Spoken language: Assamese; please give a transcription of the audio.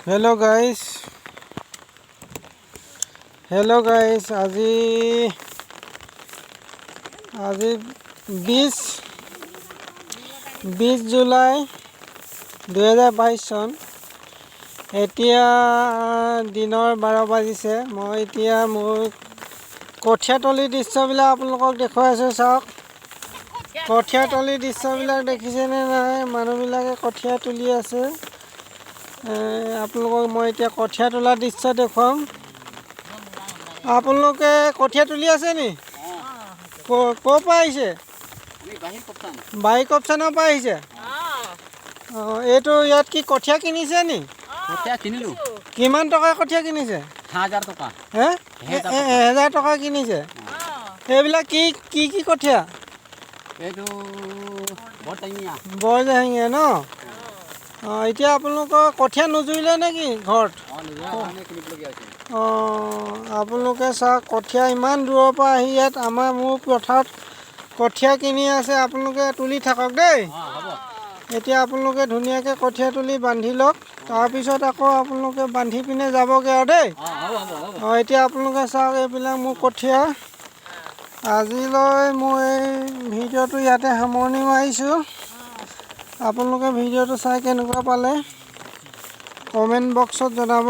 Hello guys, hello guys. আজি আজি 20 জুলাই 2022 চন। এতিয়া দিনৰ 12 বাজিছে। মই এতিয়া মোৰ কঠীয়াতলিৰ দৃশ্যবিলাক আপোনালোকক দেখুৱাই আছোঁ। চাওক, কঠীয়াতলিৰ দৃশ্যবিলাক দেখিছেনে নাই? মানুহবিলাকে কঠীয়া তুলি আছে। আপোনালোকক মই এতিয়া কঠীয়া তোলা দৃশ্য দেখুৱাম। আপোনালোকে কঠীয়া তুলি আছে নি? ক'ৰ পৰা আহিছে? আমি বাহিৰ কপ্তান। বাৰী কপচানৰ পৰা আহিছে। অঁ, এইটো ইয়াত কি কঠীয়া কিনিছে নি? কঠীয়া কিনিলোঁ। কিমান টকা কঠীয়া কিনিছে? 1000 টকা। হে? 1000 টকা। 1000 টকা কিনিছে। এইবিলাক কি কি কি কঠীয়া? এইটো বৰটেঙীয়া। বৰজাহিঙীয়া ন? অঁ, এতিয়া আপোনালোকৰ কঠীয়া নুজুৰিলে নেকি ঘৰত? অঁ, নিজৰ কাৰণে কিনিবলগীয়া হৈছে। অঁ, আপোনালোকে চাওক, কঠীয়া ইমান দূৰৰ পৰা আহি ইয়াত আমাৰ মোৰ পথাৰত কঠীয়া কিনি আছে। আপোনালোকে তুলি থাকক দেই। অঁ, হ'ব। এতিয়া আপোনালোকে ধুনীয়াকৈ কঠীয়া তুলি বান্ধি লওক, তাৰপিছত আকৌ আপোনালোকে বান্ধি পিনে যাবগৈ আৰু দেই। অঁ, হ'ব হ'ব হ'ব। অঁ, এতিয়া আপোনালোকে চাওক, এইবিলাক মোৰ কঠীয়া। আজিলৈ মই এই ভিডিঅ'টো ইয়াতে সামৰণি মাৰিছোঁ। আপোনালোকে ভিডিঅ'টো চাই কেনেকুৱা পালে কমেণ্ট বক্সত জনাব।